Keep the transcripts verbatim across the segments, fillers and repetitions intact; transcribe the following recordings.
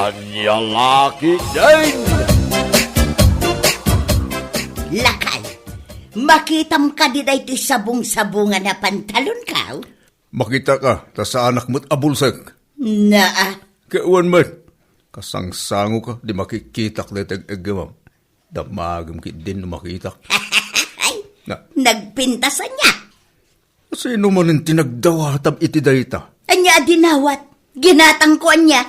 Ania la ketdin? Lakay, makitam kadi daytoy sabong-sabongan a pantalonko? Makitaka, ta saanak met a bulsek. Naa. Ket wen met, kasangsangoka, di makikitak daytoy eg-eggem. Damagem ketdin no makitak. Ay, Na. Nagpintas ania? Sino manen ti nagdawatam iti dayta? Ania a dinawat? Ginatangko ania?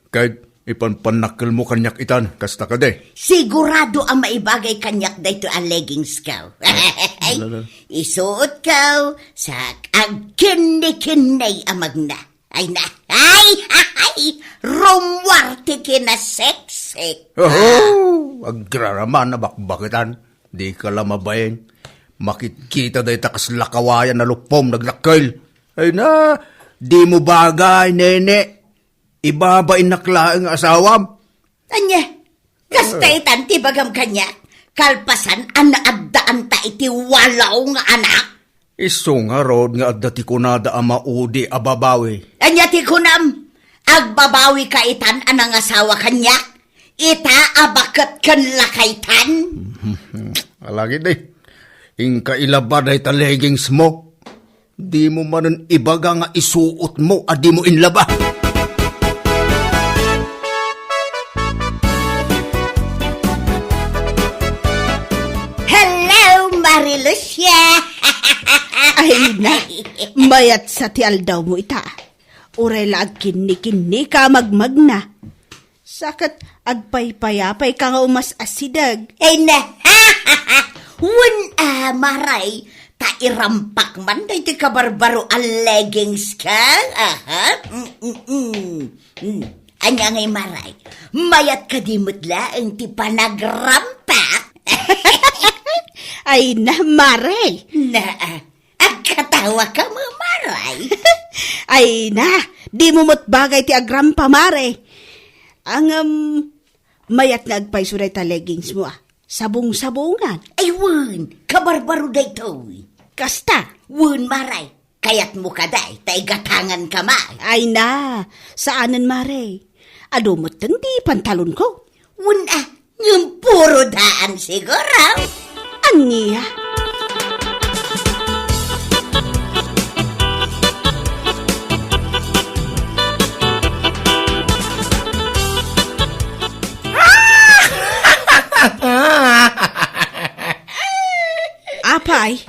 Ket ipanpannakkelmo kaniak itan, kasta kadi? Sigurado a maibagay kaniak daytoy a leggings ko. Ala, ala. Isuot ko, sak agkinni-kinni a magna. Ay na, ay, ay, rummuar ti kinaseksek. Oho, agraraman a bakbaketan. Dika la mabain. Makitkita dayta kasla kawayan a luppom nagdakkel. Ay na, dimo bagay, nene. Ibabainnak laeng nga asawam. Ania? Kasta itan ti ibagam kaniak, kalpasan a naaddaanta iti walo nga anak? Isu ngarud nga adda ti kunada a maudi a babawi. Ania ti kunam? Agbabawika itan a nangasawa kaniak? Ita a baket ken lakaytan? Alagid, eh. Inka ilaba dayta leggings mo. Dimo manen ibaga nga isuotmo a dimo inlaba. Hello, Marilucia! Ay na, mayat sa ti aldawmo ita. Uray la agkinni-kinni ka magmagna. Sa ket agpaypayapay ka nga umas-asideg. Ay na! Wen a, Maray, ta irampak man daytoy kabarbaro a leggings ka. Aha. Mm, mm, mm. Mm. Ania ngay, Maray? Mayat kadi met laeng ti panagrampak? Ay na, Maray. Na, ah. Agkatawa ka, Maray. Ay na, dimo met bagay ti agrampa, Mare. Ngem, mayat nga agpayso dayta leggings mo, ah. Sabong-sabongan. Ay, wen, kabarbaro daytoy. Kasta? Wen, Maray. Kayatmo kadi, ta igatangan ka, Mare. Ay na, saanen, Mare. Adu metten ti pantalon ko. Wen a, ngem puro daan siguro. Ania? Apay,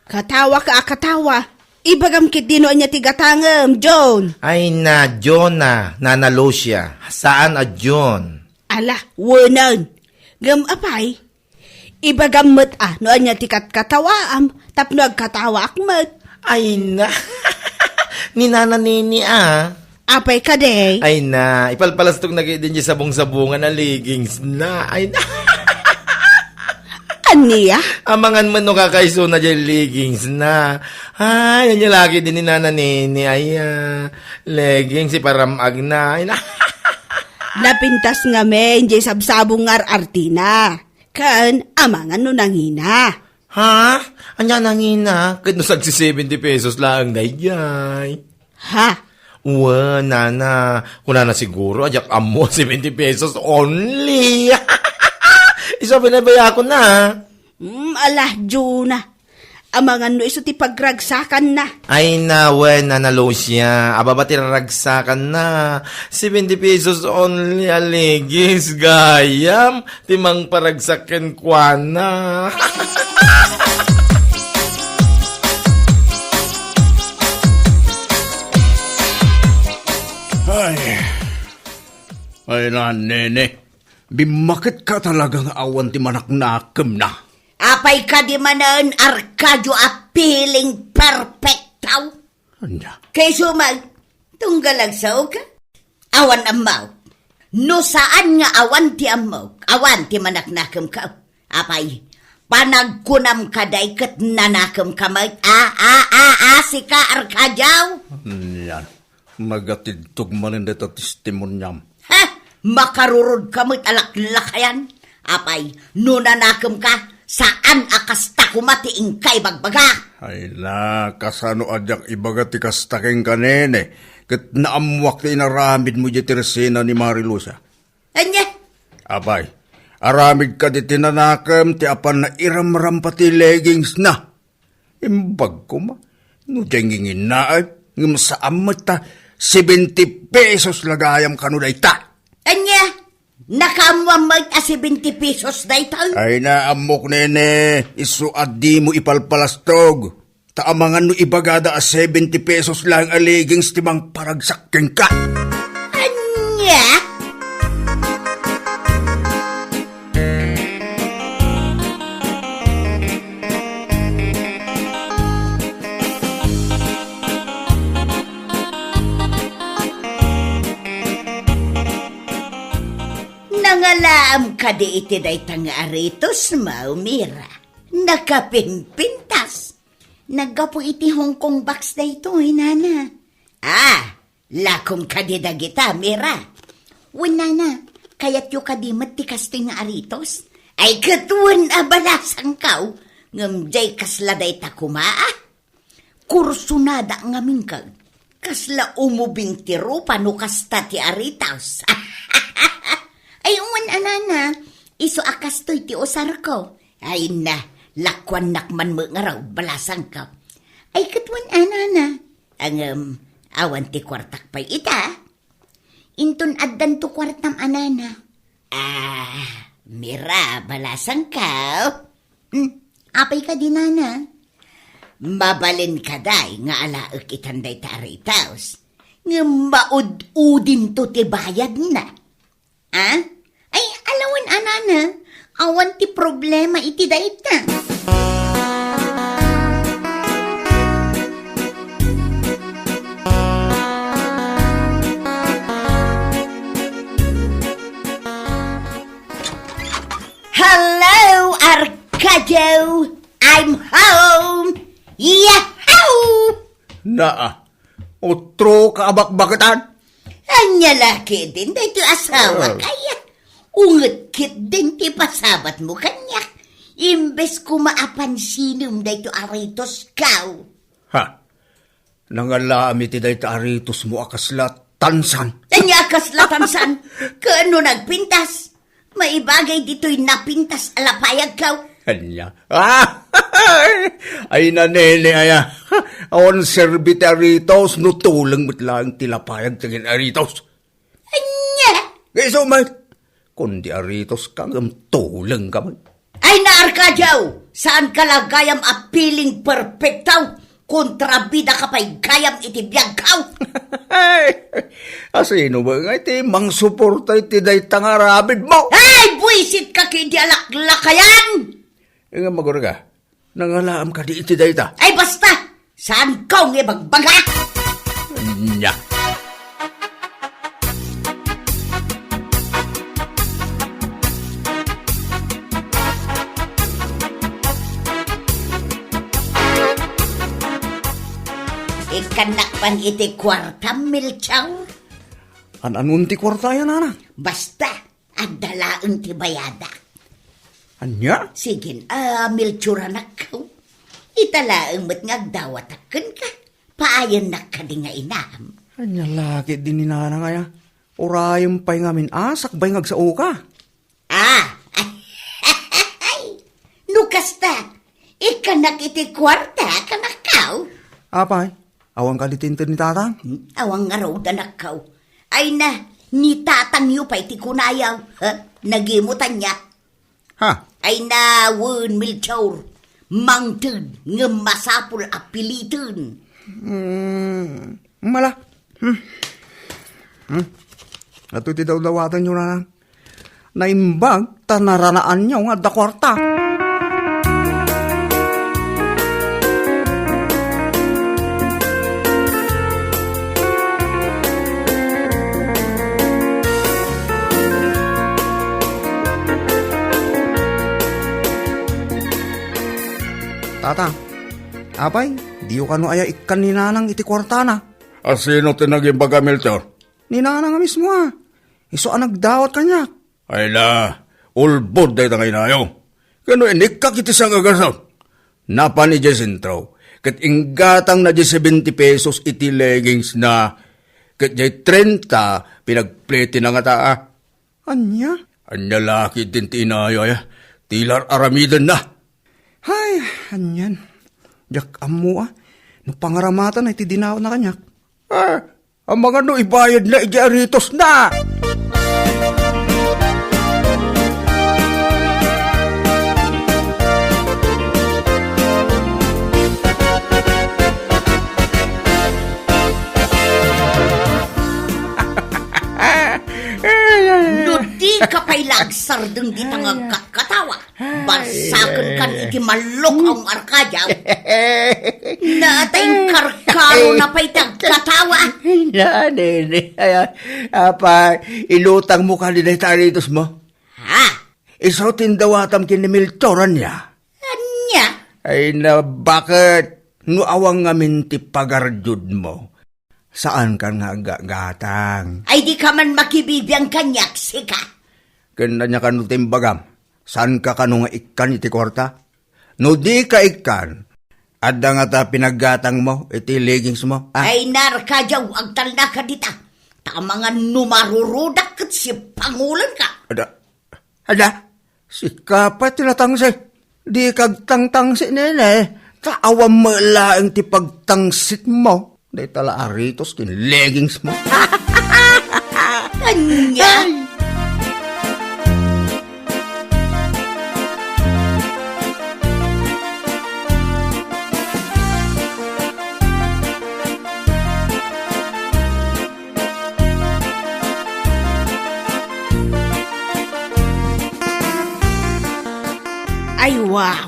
katawa ka a katawa. Ibagam ketdi no ania ti gatangem, John. Ay na, Jonah, Nana Lucia. Saan a John? Ala, wenen. Ngem apay, ibagam met a no ania ti katkatawaam tapno agkatawaak met. Ay na. Ni Nana Nini a. Apay kadi? Ay na, ipalpalastok na ketdi diay sabong-sabongan a leggings na. Ay na. Ania? Amangan met no kakaisuna diay leggings na. Ay, ania la ketdi ni Nana Nini, ay, ah, leggings, iparam-ag na. Ay na. Napintas ngamin diay sabsabong nga ar-artina. Ken amangan no nangina. Ha? Ania nangina? Ket no sagsi seventy pesos laeng daydiay. Ha? Wen, nana, kunana siguro, a diak ammo, seventy pesos only. Isu a binabayakon na. Hmm, ala, Juna. Amangan no isu ti pagragsakanna. Ay na, wen, Nana Lucia, ababa ti raragsakanna. Seventy pesos only a leggings, gayam. Ti mangparagsak kenkuana. Ay. Ay na, nene. Bimmaket ka talaga nga awan ti manaknakemna. Apay kadi manen, Arcadio, a feeling perfecto? Ania? Kayso man, tunggal agsaoka? Awan ammok. No saan nga awan ti ammok, awan ti manaknakemko. Apay, panagkunam kadi ket nanakemka met? A, a, a, a, sika, Arcadio? Ania? Nagatidtog manen dayta testimoniam. Ha? Makarurodka met a laklakayan? Apay, no nanakemka, saan a kasta koma ti inka ibagbaga? Ay na, kasano a diak ibaga ti kasta kenka, nene? ket naammoak ti inaramidmo idiay tersena ni Mari Lucia. Ania? Apay, aramid kadi ti nanakem ti apan nairamrampa ti leggings na. Imbag koma, no diay nginginnaay, ngem saan met ta seventy pesos la gayam kano dayta. Ania? Nakaammoam met a seventy pesos daytoy? Ay, naammok, nene, isu a dimo ipalpalastog. Ta amangan no ibagada a seventy pesos laeng a leggings ti mangparagsak kenka. Ania? Nangalaam kadi iti dayta nga aritosmo, Mira? Nakapimpintas. Naggapu iti Hong Kong box daytoy, nana. Ah, lakom kadi dagita, Mira. Wen, nana, kayatyo kadi met ti kastoy nga aritos? Ay, ket wen a balasangkaw, ngem diay kasla dayta koma, ah. Kursunada ngamin ka. Kasla umubing ti rupa no kasta ti aritos. Ay, wen a, nana, isu a kastoy ti usarko. Ay na, lakuannak man met ngarud, balasangko. Ay, ket wen a, nana. Ngem, awan ti kuartak pay ita. Inton addanto kuartam a, nana. Ah, Mira, balasangko. Hmm, apay kadi, nana? Mabalin kadi nga alaek itan dayta aritos. Ngem maud-udinto ti bayadna. Ah? Ay, ala wen a, nana. Awan ti problema iti dayta. Hello, Arcadio! I'm home! Yahoo! Naa, utro ka a bakbaketan? Ania la ketdin daytoy asawa, ah, kaya? Unget ketdin ti pasabatmo kaniak. Imbes koma a pansinem daytoy a ritosko. Ha? Nangalaam iti dayta a ritosmo a kasla tansan. Ania a kasla tansan? Ket no nagpintas? Maibagay ditoy napintas a lapayagko. Ania? Ah! Ay, nanene aya. Awan serbi ti aritos no tuleng met laeng ti lapayag ti aginaritos. Ania? Isu met, kundi aritoska ngem tulengka met. Ay, na, Arcadio! Saanka la gayam a feeling perfecto? Kontrabidaka pay gayam iti biagko. Asino ba nga iti mangsuporta iti dayta nga aramidmo? Ay, buisitka ket idi alaklakayan! Nga magurga, nangalaam kadi iti dayta? Ay, basta! Saanko nga ibagbaga? Ania? Ikkannak pay iti kuartam, Melchor. An-anon ti kuarta, nana? Basta, adda laeng ti bayadak. Ania? Sige, ah, Melchor, anakko. Ita laeng met nga agdawatak kenka. Paayannak kadi nga inam. Ania la ketdi ni nana aya? Urayem pay ngamin a sakbay nga agsaoka. Ah! No kasta, ikkannak iti kuarta, kanakko. Apay, awan kadi ti inted ni tatang? Hmm, awan ngarud, anakko. Ay na, ni tatangyo pay ti kunayo, ha? Nagimutanyo. Ha? Ay na, wen, Melchor. Mangted, ngem masapul a piliten. Hmm, mala. Hmm. Hmm. Ato ti dawdawatanyo, nana. Naimbag ta naranaanyo nga adda kuarta. Tata, apay, diyo kano aya ikkan ni Nanang iti kuartana? A, sino ti nagimbaga, Melchor? Ni Nanang a mismo, a. Isu a nagdawat kaniak. Ay la, ulbod dayta nga inayo. Ken no inikkak iti sangagasut, napan idiay sentro, ket inggatangna diay seventy pesos iti leggings na, Ket jay trenta, pinagpletina ngata, a. Ania? Ania la ketdin ti inayay, ti lar-aramidenna. Hay, anian. Diak ammo, a. No pangaramatan ay ti dinawna kaniak. A, amangan no ibayadna iti aritosna. No di ka pay la agsardeng dita nga agkatkatawa, barsaken kan iti mallok a Arkajaw. Natay karkaro na pay ti agkatawa. Ay, na, nene. Ay, a, apay, ilutangmo kadi dayta aritosmo? Ha? Isu ti indawatam ken ni Melchor, ania? Ania? Ay, na, baket? No awan ngamin ti pagarjudmo, saankan nga aggatgatang. Ay, di ka man makibibiang kaniak, sika. Ken ania kano ti imbagam? Saanka kano nga ikkan iti kuarta? No di ka ikkan, adda ngata pinaggatangmo iti leggingsmo, a? Ay, na, Arkajaw, agtalnaka dita. Ta amangan no marurudak ket sipangulenka. Ada, ada, sika pay ti natangsit. Di ka agtangtangsit, nene. Ta awan met laeng ti pagtangsitmo. Dayta la aritos ken leggingsmo. Ania? Ay! Ay, wow!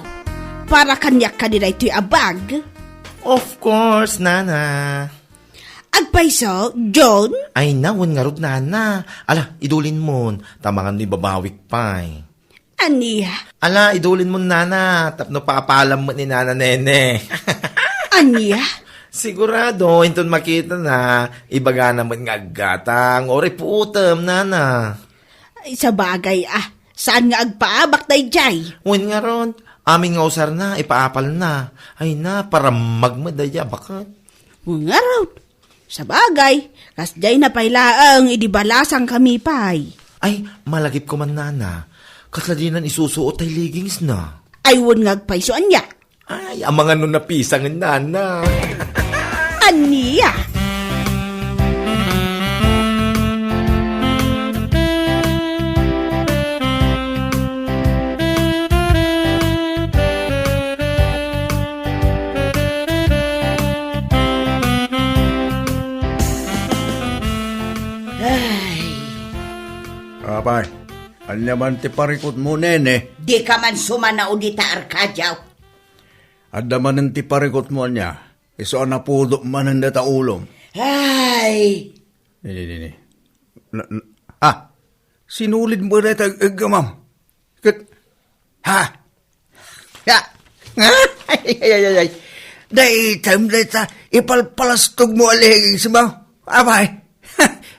Para kaniak kadi daytoy a bag? Of course, Nana. Agpayso, John? Ay, na, wen ngarud, Nana. Ala, idulinmon, ta amangan no ibabawik pay. Ania? Ala, idulinmon, Nana, tapno paapalam met ni Nana Nene. Ania? Sigurado, inton makitana, ibagana met nga aggatang, uray puotem, Nana. Ay, sabagay, a. Saan nga agpaabak daydiay? Wen ngarud, amin nga usarna, ipaapalna. Ay na, parammag met daydiay a baket. Wen ngarud, sabagay, kasdiay na pay laeng idi balasangkami pay. Ay, malagipko man, Nana. Kasla dinan isusuot tay leggingsna? Ay, wen nga agpayso, ania? Ay, amangan no napisangen, Nana. Ania? Ay. Apay, ania man ti parikutmo, nene? Di ka man sumanao dita, Arcadio. Adda manen ti parikutmo ania? Isu a napudok manen dayta ulom. Ay! Nini, nini. Na, na, ah, sinulid mo dayta eg-, eggamam. Ket, ha? Ya. Ay, ay, ay, ay. Daytam dayta, ipalpalastog mo a leggings mo. Abay,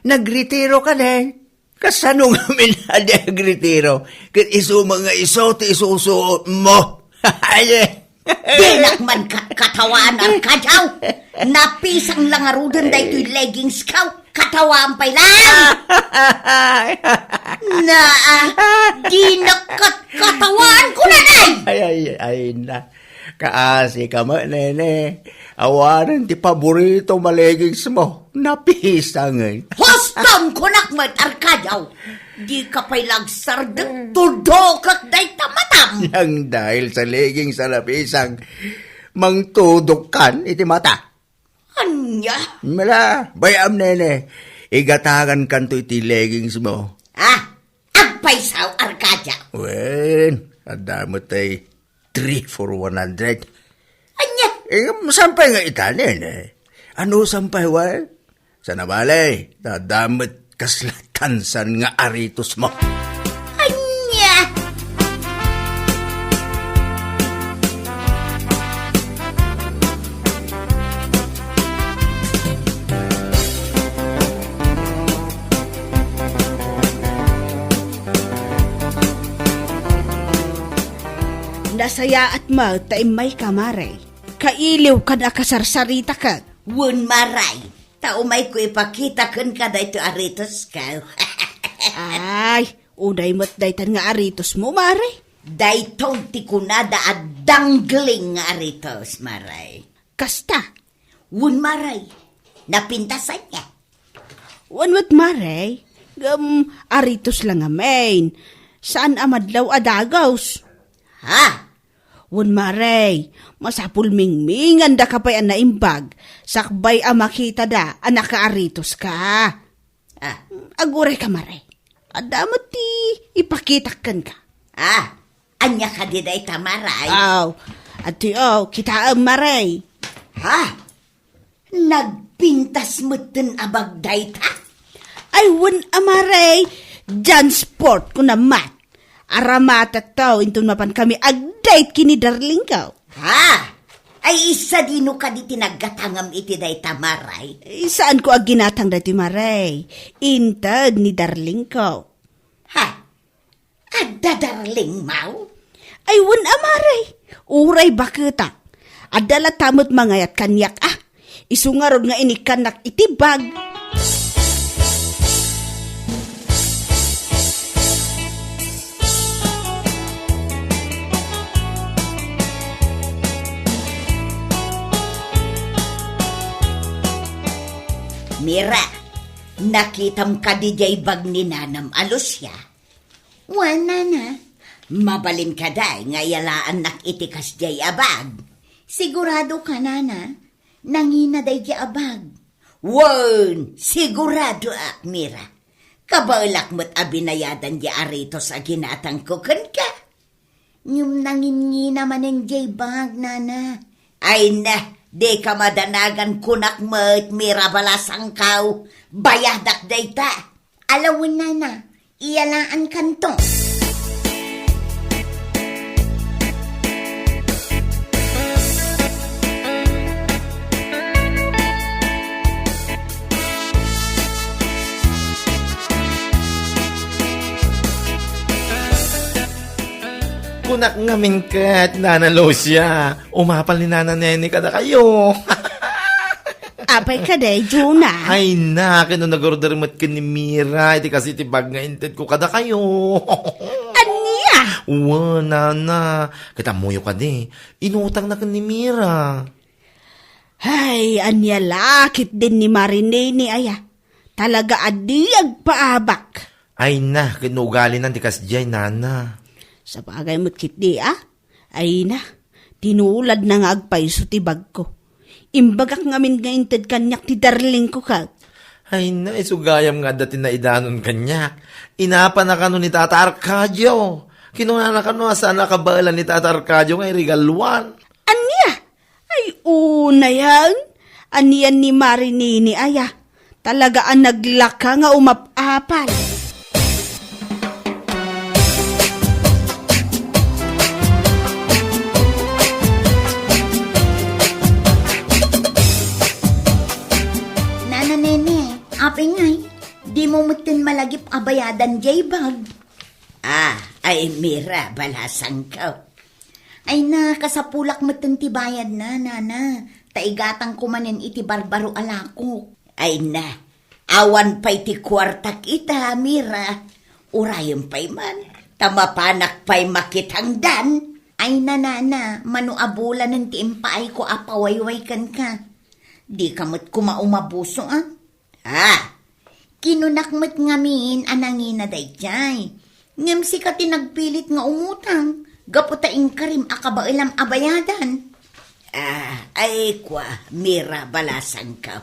nagretiro ka din. Kasano ngamin a di agretiro? Ket isu met nga isu ti isusuot mo. Ay, eh. Dinak man kat-, katawaan, Arcadio. Napisang la ngaruden daytoy leggings ko. Katawaan pay lang. Naa, dinak kat-, katawaan ko na, nay. Ay, ay, ay, na. Kaasi ka met, nene. Awanen ti paborito a leggings mo. Napisangen. Huston, kunak met, Arcadio. Di ka pay lagsardek, tudokek dayta matam. Nang dahil sa leggings a napisang, mangtudok kan iti mata. Ania? Mala, bay-am, nene. Igatagan kanto iti leggings mo. Ah, agpayso, Arcadio. Wen, adda met tay three for one hundred. Ania? Eh, saan pay nga ita, nene? Ano saan pay, wa? Sana bale, adda met kasla tansan nga aritos mo. Ania? Nasayaat met ta immayka, Mare. Kailiwkan a kasarsaritakan. Wen, Mare. Ta umayko ipakita kenka daytoy aritosko. Ay, unay met daytan nga aritosmo, Mare. Dayton ti kunada a dangling nga aritos, Mare. Kasta? Wen, Mare. Napintasan niya. Wen met, Mare. Ngem, aritos la ngamin. Saan a madlaw a dagus. Ha? Wen, Mare, masapul mingmingandaka pay a naimbag, sakbay a makitada a nakaaritoska. Ah. Agurayka, Mare. Adda met ti ipakitak kenka. Ah, ania kadi dayta, Mare? Aw, adtoy, aw, kitaem, Mare. Ha? Nagpintas metten a bag dayta? Ay, wen a, Mare, Jansport, kunam met. Aramatekto, inton mapankami ag-date ken ni darlingko. Ha? Ay, sadino kadi ti naggatangam iti dayta, Mare? Eh, saanko a ginatang daytoy, Mare. Inted ni darlingko. Ha? Adda darlingmo? Ay, wen a, Mare. Uray baketak. Adda latta met mangayat kaniak, a. Isu ngarud nga inikkannak iti bag. Mira, nakitam kadi jay bag ni nanam a Lucia? Wen, nana. Mabalin kadi nga iyalaannak iti kasjay a bag? Siguradoka, nana? Nangina dayjay a bag? Wen, siguradoak, Mira. Kabaelak met a binayadan jay aritos a ginatangko kenka. Ngem nangingina manen jay bag, nana. Ay na, dika madanagan, kunak met, Mira Balasangkaw. Bayadak dayta. Ala wen, nana, iyalaankanto. Kunak ngamin ket, Nana Lucia, umapal ni Nana Nene kadakayo. Apay kadi, Jonah? Ay na, ket no nag-order met ken ni Mira, iti kas iti bag nga intedko kadakayo. Ania? Wen, nana, ket ammoyo kadi, inutangna ken ni Mira. Ay, ania la ketdin ni Mari Nene aya? Talaga a di agpaabak. Ay na, ket no ugalinan ti kasdiay, nana. Sabagay met ketdi, a? Ay na, tinuladna nga agpayso ti bagko. Imbagak ngamin nga inted kaniak ti darlingko ket. Ay na, isu gayam nga adda ti naidanon kaniak. Inapana kano ni Tata Arcadio. Kinunana kano a saan a kabaelan ni Tata Arcadio nga iregaluan. Ania? Ay, unayen. Anian ni Mari Nene aya? Talaga a naglaka nga umap-apal. Nana Nene, apay ngay, dimo metten malagip a bayadan jay bag? Ah, ay, Mira, balasangko. Ay na, kasapulak metten ti bayadna, nana. Ta igatangko manen iti barbaro a lakok. Ay na, awan pay ti kuartak ita, Mira. Urayem pay man, ta mapanak pay makitangdan. Ay na, nana, mano a bulanen ti impaayko a pawayway kenka. Dika met koma umabuso, a? Ha? Kinunak met ngamin a nangina daydiay. Ngem sika ti nagpilit nga umutang, gapu ta inkarim a kabaelam a bayadan. Ah, ay, kua, Mira, balasangko.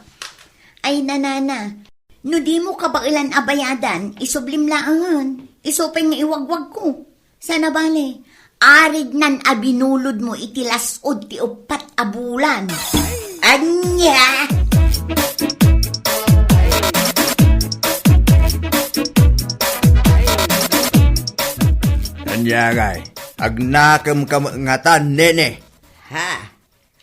Ay, nanana, no dimo kabaelan a bayadan, isublim laengen. Isu pay nga iwagwagko. Sana bale, aridnan a binulodmo iti las-ud ti uppat a bulan. Ania? Ania ngay? Agnakem ka met ngatan, nene? Ha?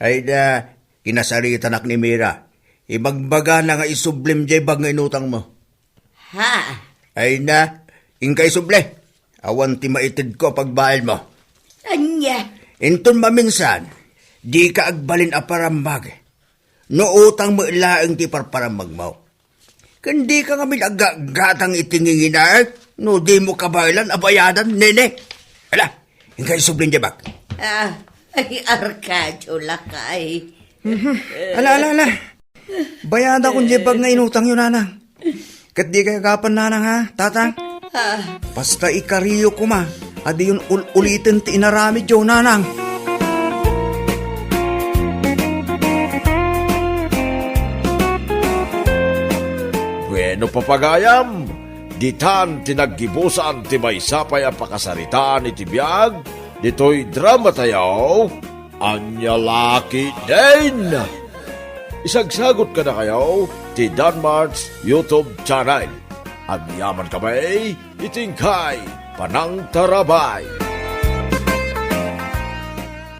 Ay da, kinasaritanak ni Mira. Ibagbagana nga isublim jay bag nga inutangmo. Ha? Ay na, inka isubli. Awan ti maitedko a pagbaelmo. Ania? Inton maminsan, dika agbalin a parammag. no utang met laeng ti parparammagmo. Ken dika ngamin aggatgatang iti nginginaek no dimo kabaelan a bayadan, nene. Ala, inka isubli diay bag. Ah, ay, Arcadio, lakay. Mhm. Ala, ala, ala. Bayadak diay bag nga inutangyo, nanang. Ket dikay agapan, nanang, ha, tatang? Ah. Basta ikariyo koma a diyon ul-uliten ti inaramidyo, nanang. Bueno, papagayam, ditan ti naggibusan ti maysa pay a pakasaritaan iti biag ditoy dramatayo, Ania La Ketdin. Isagsagut kadakayo ti Danmart's YouTube channel. Agyamankami iti inkay panangtarabay.